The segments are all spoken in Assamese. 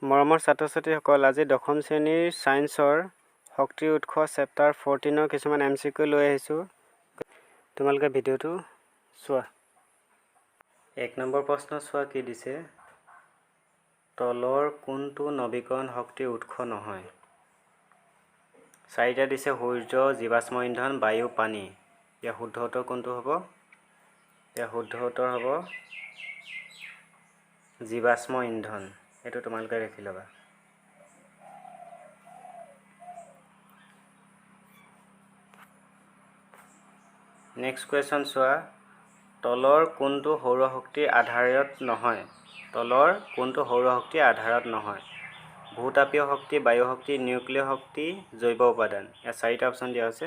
মৰমৰ ছাত্ৰ ছাত্ৰীসকল, আজি দশম শ্ৰেণীৰ ছায়েন্সৰ শক্তিৰ উৎস চেপ্টাৰ 14ৰ কিছুমান এমচিকিউ লৈ আহিছোঁ। তোমালোকে ভিডিঅ'টো চোৱা। 1 নম্বৰ প্ৰশ্ন চোৱা কি দিছে। তলৰ কোনটো নৱীকৰণ শক্তিৰ উৎস নহয়? চাৰিটা দিছে, সূৰ্য, জীৱাশ্ম ইন্ধন, বায়ু, পানী। ইয়াৰ শুদ্ধ উত্তৰ কোনটো হ'ব? ইয়াৰ শুদ্ধ উত্তৰ হ'ব জীৱাশ্ম ইন্ধন। এইটো তোমালোকে লিখি ল'বা। নেক্সট কুৱেশ্যন চোৱা, তলৰ কোনটো সৌৰশক্তিৰ আধাৰত নহয়? তলৰ কোনটো সৌৰশক্তিৰ আধাৰত নহয়? ভূতাপীয় শক্তি, বায়ু শক্তি, নিউক্লিয় শক্তি, জৈৱ উপাদান। ইয়াত চাৰিটা অপশ্যন দিয়া হৈছে।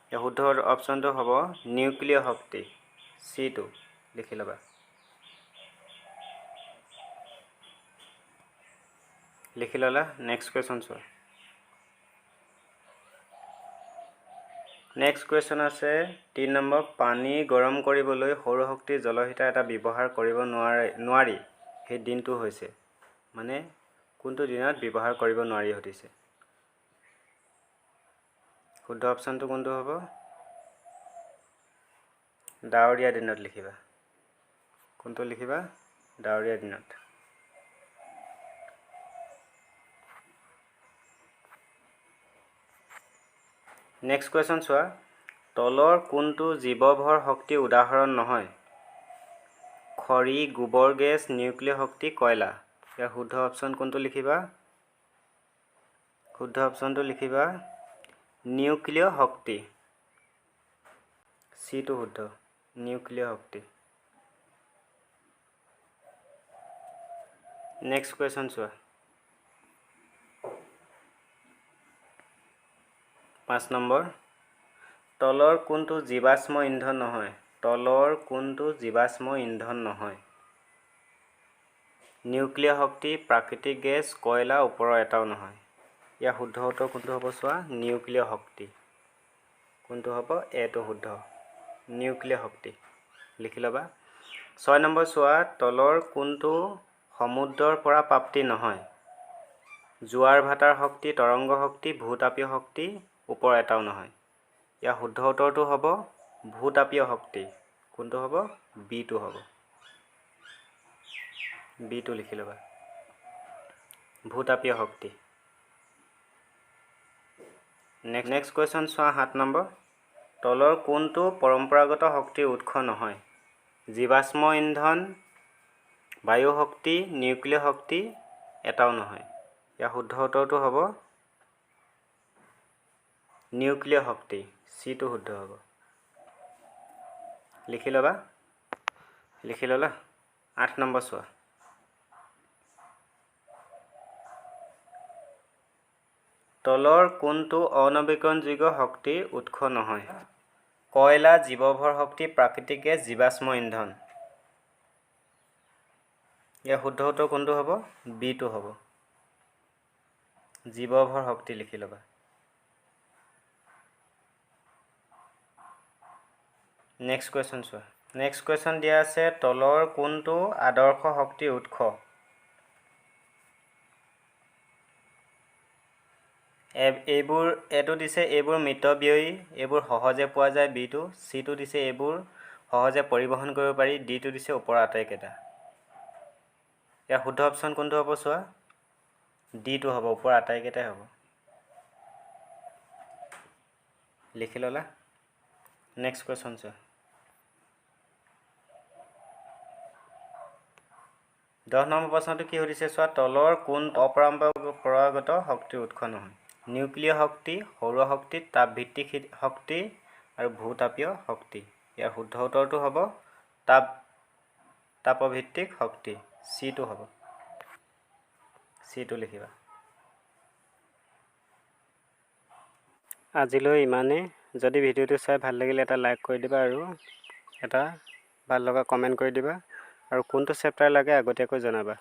ইয়াৰ শুদ্ধ অপশ্যনটো হ'ব নিউক্লিয় শক্তি, চিটো লিখি ল'বা। লিখি ল'লা। নেক্সট কুৱেশ্যন চোৱা। নেক্সট কুৱেশ্যন আছে 3 নম্বৰ, পানী গৰম কৰিবলৈ সৌৰশক্তিৰ জলহিটাৰ এটা ব্যৱহাৰ কৰিব নোৱাৰি, সেই দিনটো হৈছে, মানে কোনটো দিনত ব্যৱহাৰ কৰিব নোৱাৰি সুধিছে। শুদ্ধ অপশ্যনটো কোনটো হ'ব? ডাৱৰীয়া দিনত লিখিবা। কোনটো লিখিবা? ডাৱৰীয়া দিনত। নেক্সট কুৱেশ্যন চোৱা, তলৰ কোনটো জীৱভৰ শক্তিৰ উদাহৰণ নহয়? খৰি, গোবৰ গেছ, নিউক্লিয় শক্তি, কয়লা। ইয়াৰ শুদ্ধ অপশ্যন কোনটো লিখিবা? শুদ্ধ অপশ্যনটো লিখিবা নিউক্লিয় শক্তি, চিটো শুদ্ধ, নিউক্লিয় শক্তি। নেক্সট কুৱেশ্যন চোৱা, 5 নম্বৰ, তলৰ কোনটো জীৱাশ্ম ইন্ধন নহয়? তলৰ কোনটো জীৱাশ্ম ইন্ধন নহয়? নিউক্লিয় শক্তি, প্ৰাকৃতিক গেছ, কয়লা, ওপৰৰ এটাও নহয়। ইয়াৰ শুদ্ধ উত্তৰ কোনটো হ'ব চোৱা, নিউক্লিয় শক্তি। কোনটো হ'ব? এটো শুদ্ধ, নিউক্লিয় শক্তি লিখি ল'বা। 6 নম্বৰ চোৱা, তলৰ কোনটো সমুদ্ৰৰ পৰা প্ৰাপ্তি নহয়? জোৱাৰ ভাটাৰ শক্তি, তৰংগ শক্তি, ভূতাপীয় শক্তি, ওপৰৰ এটাও নহয়। ইয়াৰ শুদ্ধ উত্তৰটো হ'ব ভূতাপীয় শক্তি। কোনটো হ'ব? বিটো হ'ব, বিটো লিখি ল'বা, ভূতাপীয় শক্তি। নেক্সট কুৱেশ্যন চোৱা, 7 নম্বৰ, তলৰ কোনটো পৰম্পৰাগত শক্তিৰ উৎস নহয়? জীৱাশ্ম ইন্ধন, বায়ু শক্তি, নিউক্লিয় শক্তি, এটাও নহয়। ইয়াৰ শুদ্ধ উত্তৰটো হ'ব নিউক্লিয় শক্তি, চিটো শুদ্ধ হ'ব। লিখি ল'বা, লিখি ল'লা। 8 নম্বৰ চোৱা, তলৰ কোনটো অনবীকৰণযোগ্য শক্তিৰ উৎস নহয়? কয়লা, জীৱভৰ শক্তি, প্ৰাকৃতিক গেছ, জীৱাশ্ম ইন্ধন। ইয়াৰ শুদ্ধ উত্তৰ কোনটো হ'ব? বিটো হ'ব, জীৱভৰ শক্তি লিখি ল'বা। নেক্সট কুৱেশ্যন চোৱা। নেক্সট কুৱেশ্যন দিয়া আছে, তলৰ কোনটো আদৰ্শ শক্তিৰ উৎস? এইবোৰ, এটো দিছে এইবোৰ মিতব্যয়ী, এইবোৰ সহজে পোৱা যায়, বিটো। চিটো দিছে এইবোৰ সহজে পৰিবহণ কৰিব পাৰি, ডিটো দিছে ওপৰৰ আটাইকেইটা। ইয়াৰ শুদ্ধ অপশ্যন কোনটো হ'ব চোৱা, ডিটো হ'ব, ওপৰৰ আটাইকেইটাই হ'ব। লিখি ল'লা। নেক্সট কুৱেশ্যন চোৱা, 10 নম্বৰ প্ৰশ্নটো কি সুধিছে চোৱা, তলৰ কোন অপৰম্পৰাগত শক্তিৰ উৎস নহয়? নিউক্লিয় শক্তি, সৌৰ শক্তি, তাপভিত্তিক শক্তি আৰু ভূতাপীয় শক্তি। ইয়াৰ শুদ্ধ উত্তৰটো হ'ব তাপভিত্তিক শক্তি, চিটো হ'ব, চিটো লিখিবা। আজিলৈ ইমানেই। যদি ভিডিঅ'টো চাই ভাল লাগিলে এটা লাইক কৰি দিবা আৰু এটা ভাল লগা কমেণ্ট কৰি দিবা আৰু কোনটো চেপ্টাৰ লাগে আগতীয়াকৈ জনাবা।